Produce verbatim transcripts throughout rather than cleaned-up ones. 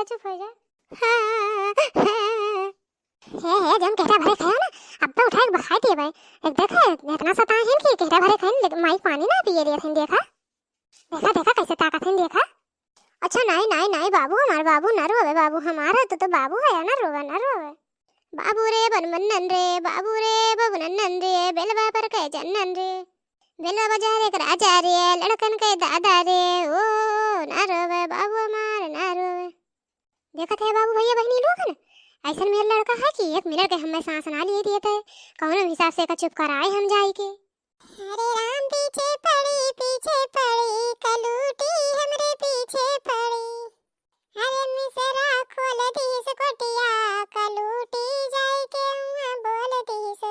चुप होइ जा। हे, हे, जउन केहरा भरे खाया ना, अब्बे उठाइ के बहाइ दिए बे। एक देखे, एतना सताए हइन कि केहरा भरे खाइन, लेकिन माई पानी ना पिए देत हइन, देखा। देखा, देखा, कइसे ताकत हइन, देखा। अच्छा, नाहीं, नाहीं, नाहीं, बाबू हमार, बाबू ना रोवे, बाबू हमार, तू तो बाबू है, ना रोवे, ना रोवे। बाबू रे बन बन्नन रे, बाबू रे बबनन्नन रे, बेलवा पर के जन्नन रे, बेलवा बाजार के राजा रे, लड़कन के दादा रे, ओ, ना रोवे, बाबू हमार, ना रोवे। देखत है बाबू, भइया बहिनी लोगन, अइसन मेर लड़का है कि एक मिनट के हमें सांस ना लिए देत है। कउनो हिसाब से एका चुप कराए हम जाई के। हरे राम पीछे पड़ी, पीछे पड़ी, कलूटी हमरे पीछे पड़ी। हरे मिसरा खोल दीस कोटिया, कलूटी जाई के हुआं बोल दीस।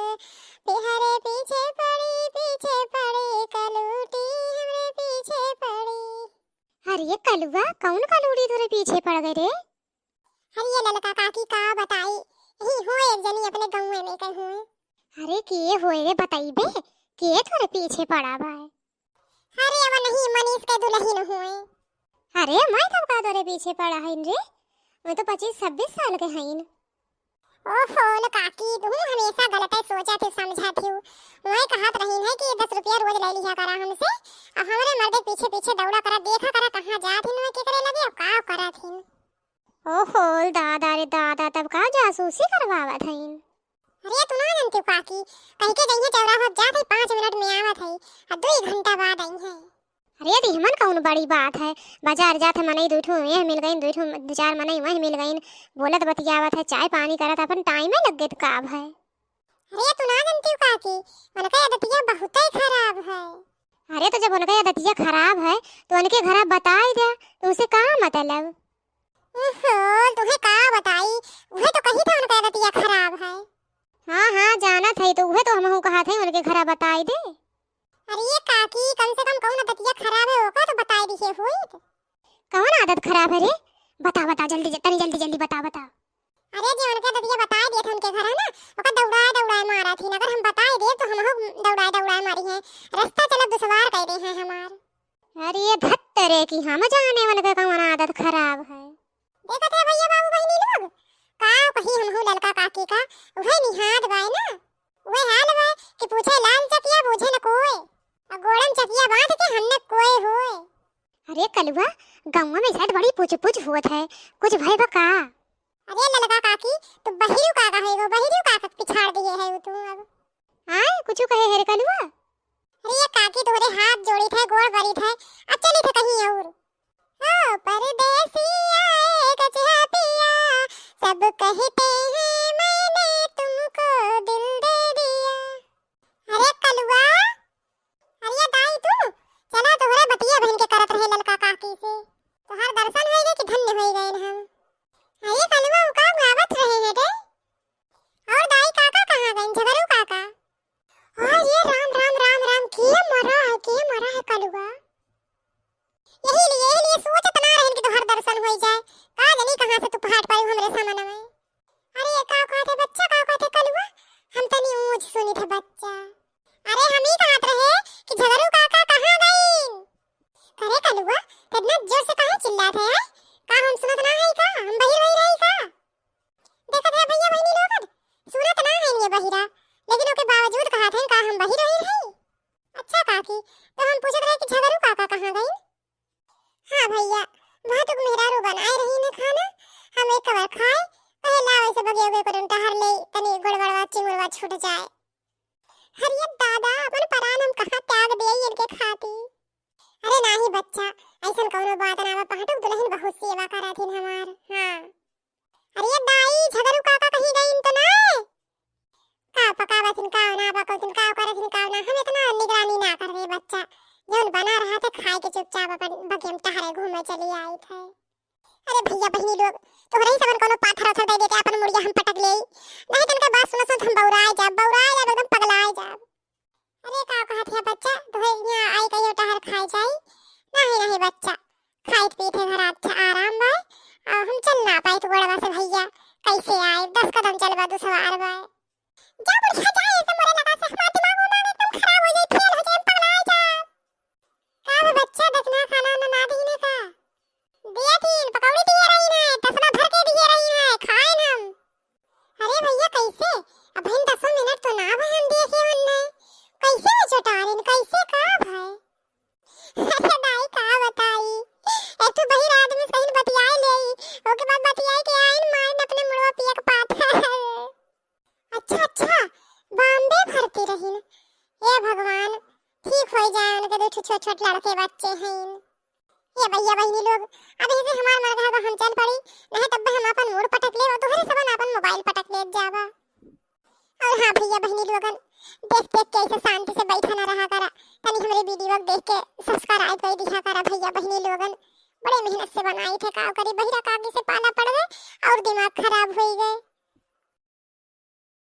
हरे पीछे पड़ी, पीछे पड़ी, कलूटी हमरे पीछे पड़ी। अरे कलुआ, कउन कलूटी तोरे पीछे पड़ गए रे? अरे ये ललका काकी का बताई, ही हो एक जनी अपने गउँवे में कहीं हुए। अरे के होए रे, बतइबे? के तोरे पीछे पड़ा बा? अरे अब नहीं, मनीष के दुलहिन हुए। अरे मैं तब का तोरे पीछे पड़ा हइन रे? मैं तो पच्चीस छब्बीस साल के हइन। ओहो, लो काकी, तू हमेशा गलत है सोचत ही, समझत ही। वही कहत रहीन है कि दस रुपया रोज ले लिया करा हमसे, अब हमरे मर्दे पीछे पीछे दौड़ा करा, देखा करा कहाँ जात हिन, वही केकरे लगे, अब का करत हिन। ओहो, दादा रे दादा, तब का जासूसी करवावत हईन? अरे, तू ना जानती काकी, कह के जइहे चौराहा जात है, पाँच मिनट में आवत है, अब दो घंटा बाद आई है। अरे, यदि हमन कउन बड़ी बात है, बाजार जात है, मनई दुइ ठो एह मिल गइन, दुइ ठो, दो चार मनई वह मिल गइन, बोलत बतियावत है, चाय पानी करत, अपन टाइम में लग गए तो का है। अरे, तू ना जानती काकी, उनका आदतिया बहुते खराब है। अरे, तो जब उनका आदतिया खराब है, तो उनके घरा बताई दे, तो उसे का मतलब? ओहो, तुहे का बताई, उहे तो कही था उनका आदतिया खराब है। हाँ, हाँ, जानत है, तो उहे तो हमहू कहत है, उनके घरा बताई दे। अरे ये काकी, कम से कम कौन आदतिया खराब है, ओका तो बताई दिहे होइत। कौन आदत खराब है रे? बता, बता, जल्दी, ज-, तनी जल्दी, जल्दी बता, बता। अरे जे उनके आदतिया बताई दिए थे उनके घर है ना, ओका दौड़ाए, दौड़ाए मारा थी, अगर हम बताई दे तो हमहू दौड़ाए, दौड़ाए मारी है, रास्ता चलब दुश्वार कर दे हैं हमार। अरे ये धत्तरे की हम जाने उनके कौन आदत खराब है। देखत है भैया बाबू बहिनी लोग, का कही हमहू ललका काकी का, उहे निहाद बाय ना, उहे हाल बाय कि पूछे लाल चकिया बूझे न कोय, आ गोड़न चकिया बांध के हम न कोय होय। अरे कलुआ, गौवा में शायद बड़ी पूछ पूछ होत है, कुछ भय बा का? अरे ललका काकी, तू बहिरू काका है, वो बहिरू काका के पिछाड़ दिए है तू अब। आय, कुछ कहे है रे कलुआ? अरे ये काकी, तोहरे हाथ जोड़ी थे, गोड़ परी थे, अब चली थे कहीं और। ओ परदेसिया, ए गजरा पिया, सब कहते हैं मैंने तुमको दिल दे दिया। अरे कलुआ, अरे दाई तू, चला तोहरे बतिया बहन के करत रहे ललका काकी से। तोहार दर्शन होई गए कि धन्य होई गए हम। अरे कलुआ, उ का गावत रहे हैं रे? और दाई काका कहाँ गए, झगरू काका? अरे राम, राम, राम, राम, के मरा है, के मरा है कलुआ? यही लिए, यही लिए सोचत ना रहन कि तोहार दर्शन होई जाए। का जानी कहाँ से तू पहाड़ पाई हमरे सामने में। अरे का कहत है बच्चा, का कहत है कलुआ? हम तनी ऊँच सुनित है बच्चा। अरे हम ही कहत रहे कि झगरू काका कहाँ गईन? अरे कलुआ, तो इतना जोर से काहे चिल्लात है, हैं? का हम सुनत ना है का? हम बहिर वहिर है का? देखत है भैया बहिनी लोगन, सुनत ना है ये बहिरा, लेकिन ओके बावजूद कहत है का हम बहिर वहिर है? अच्छा काकी, तो हम पूछत रहे कि झगरू काका कहाँ गईन? हाँ भैया, बहुत मेहरारू बनाए रही ने खाना, हम एक कवर खाए, कहे लाओ ऐसे बगिया उगे को टहर ले, तनी गोड़वा चिंगुरवा छूट जाए। अरे दादा, अपन परान हम कहाँ त्याग देई इनके खाती। अरे नाही बच्चा, ऐसन कौनो बात ना बा, पहाटुक दुलहिन बहुत सेवा करत हिन हमार। हाँ। अरे दाई, झगरू काका कहीं गईन तो ना? का पकावत हिन, का ना पकावत हिन, का करत हिन, का ना, हम इतना निगरानी ना कर रे बच्चा। जौन बना रहा थे, खाए के चुपचाप अपन बगिया में टहरे घूमे चली आई थे। अरे भैया बहिनी लोग, तोहरे ही सबन कोनो पाथर उथर दे देते, अपन मुड़िया हम पटक लेई। नहीं तो इनका बात सुनत सुनत हम बौराए जाब, बौराए जाब, एकदम पगलाए जाब। अरे का कहत है बच्चा, तोहे यहाँ आई कहियो टहर खाए जाई? नहीं, नहीं बच्चा, खाइत पीत है घर अच्छा आराम बाय, और हम चल ना पाई तो गोड़वा से भैया, कैसे आए, दस कदम चलबा दुसवार बाय। जा बुढ़िया जा, ये सब मोरे लगा से हमार दिमाग उमाग एकदम खराब हो जाए, फेल हो जाए, हम पगला जाब। का बे बच्चा, देखना खाना ना, ना दीने का? दिए थीन, पकौड़ी दिए रही ना, दसना ठीक होइ जाए, उनके दो ठो छोट छोट लड़के बच्चे हैं। ये भैया बहिनी लोग, अब इसे हमार मरघा को हम चल पड़ी, नहीं तब हम अपन मूड़ पटक ले, तोहरे सबन अपन मोबाइल पटक ले जाबा। और हाँ भैया बहिनी लोगन, देख देख के ऐसे शांति से बैठा ना रहा करा, तनी हमरे वीडियो को देख के सब्सक्राइब कर दिया करा भैया बहिनी लोगन। बड़े मेहनत से बनाई थे, का करी, बहिरा काकी से पाला पड़ गए और दिमाग खराब हो गए।